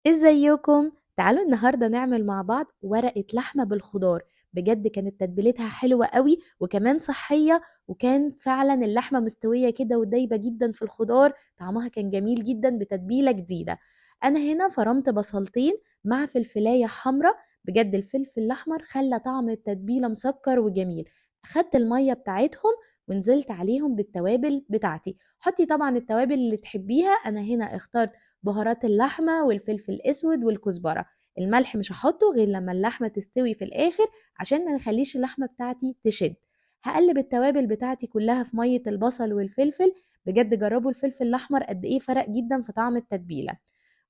ازيكم؟ تعالوا النهارده نعمل مع بعض ورقة لحمة بالخضار. بجد كانت تتبيلتها حلوة قوي وكمان صحية، وكان فعلا اللحمة مستوية كده ودايبة جدا في الخضار، طعمها كان جميل جدا بتتبيلة جديدة. انا هنا فرمت بصلتين مع فلفلاية حمرا، بجد الفلفل الاحمر خلى طعم التتبيلة مسكر وجميل. خدت المية بتاعتهم ونزلت عليهم بالتوابل بتاعتي. حطي طبعا التوابل اللي تحبيها، انا هنا اخترت بهارات اللحمة والفلفل الاسود والكزبرة. الملح مش هحطه غير لما اللحمة تستوي في الاخر عشان ما نخليش اللحمة بتاعتي تشد. هقلب التوابل بتاعتي كلها في مية البصل والفلفل. بجد جربوا الفلفل الاحمر قد ايه فرق جدا في طعم التتبيلة.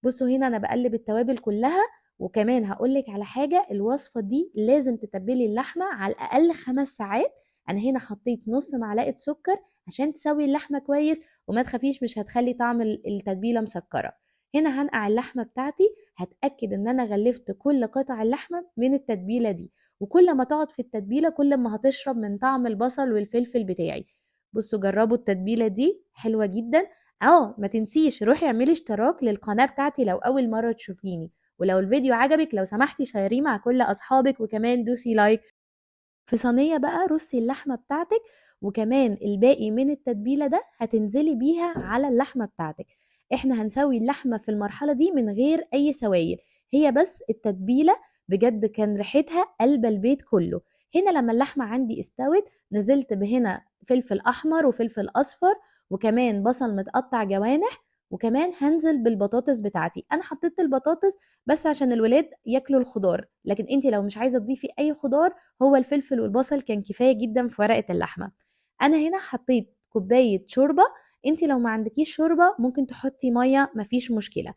بصوا هنا انا بقلب التوابل كلها، وكمان هقولك على حاجة، الوصفة دي لازم تتبلي اللحمة على الاقل 5 ساعات. انا هنا حطيت نص معلقة سكر عشان تسوي اللحمة كويس، وما تخافيش مش هتخلي طعم التتبيلة مسكرة. هنا هنقع اللحمة بتاعتي، هتأكد ان انا غلفت كل قطع اللحمة من التتبيلة دي، وكل ما تقعد في التتبيلة كل ما هتشرب من طعم البصل والفلفل بتاعي. بصوا جربوا التتبيلة دي حلوة جدا. ما تنسيش روحي اعملي اشتراك للقناة بتاعتي لو اول مرة تشوفيني، ولو الفيديو عجبك لو سمحتي شيريه مع كل اصحابك، وكمان دوسي like. في صينية بقى رصي اللحمة بتاعتك، وكمان الباقي من التتبيلة ده هتنزلي بيها على اللحمة بتاعتك. احنا هنسوي اللحمة في المرحلة دي من غير اي سوائل، هي بس التتبيلة بجد كان ريحتها قلب البيت كله. هنا لما اللحمة عندي استوت نزلت بهنا فلفل احمر وفلفل اصفر وكمان بصل متقطع جوانح، وكمان هنزل بالبطاطس بتاعتي. انا حطيت البطاطس بس عشان الولاد ياكلوا الخضار، لكن انتي لو مش عايزه تضيفي اي خضار هو الفلفل والبصل كان كفايه جدا في ورقه اللحمه. انا هنا حطيت كوبايه شوربه، انتي لو ما عندكيش شوربه ممكن تحطي ميه مفيش مشكله.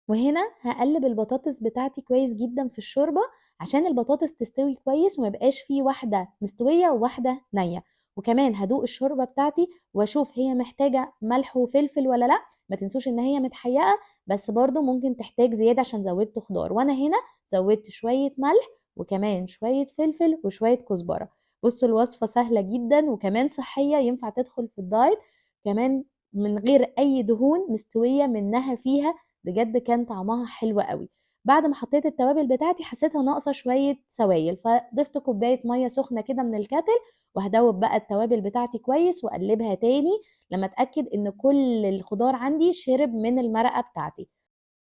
وهنا هقلب البطاطس بتاعتي كويس جدا في الشوربه عشان البطاطس تستوي كويس وما يبقاش فيه واحده مستويه وواحده نيه. وكمان هدوق الشوربه بتاعتي واشوف هي محتاجه ملح وفلفل ولا لا. ما تنسوش ان هي متحيقه بس برضو ممكن تحتاج زياده عشان زودت خضار، وانا هنا زودت شويه ملح وكمان شويه فلفل وشويه كزبره. بصوا الوصفه سهله جدا وكمان صحيه، ينفع تدخل في الدايت، كمان من غير اي دهون، مستويه منها فيها، بجد كان طعمها حلو قوي. بعد ما حطيت التوابل بتاعتي حسيتها ناقصه شويه سوائل، فضفت كوبايه ميه سخنه كده من الكاتل، وهدوب بقى التوابل بتاعتي كويس واقلبها تاني لما اتاكد ان كل الخضار عندي شرب من المرقه بتاعتي.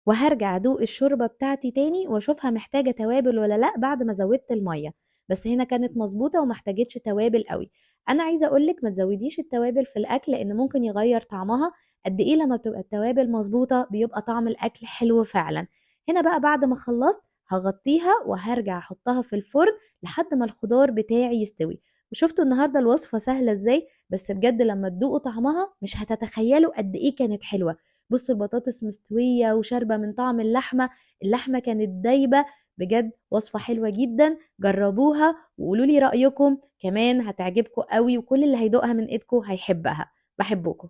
وهرجع ادوق الشوربه بتاعتي تاني واشوفها محتاجه توابل ولا لا بعد ما زودت الميه، بس هنا كانت مظبوطه وما احتاجتش توابل قوي. انا عايزه اقولك ما تزوديش التوابل في الاكل لان ممكن يغير طعمها. قد ايه لما بتبقى التوابل مظبوطه بيبقى طعم الاكل حلو فعلا. هنا بقى بعد ما خلصت هغطيها وهرجع احطها في الفرن لحد ما الخضار بتاعي يستوي. وشفتوا النهارده الوصفه سهله ازاي، بس بجد لما تدوقوا طعمها مش هتتخيلوا قد ايه كانت حلوه. بصوا البطاطس مستويه وشاربه من طعم اللحمه، اللحمه كانت دايبه، بجد وصفه حلوه جدا، جربوها وقولوا لي رايكم، كمان هتعجبكم قوي وكل اللي هيدوقها من ايدكم هيحبها. بحبكم.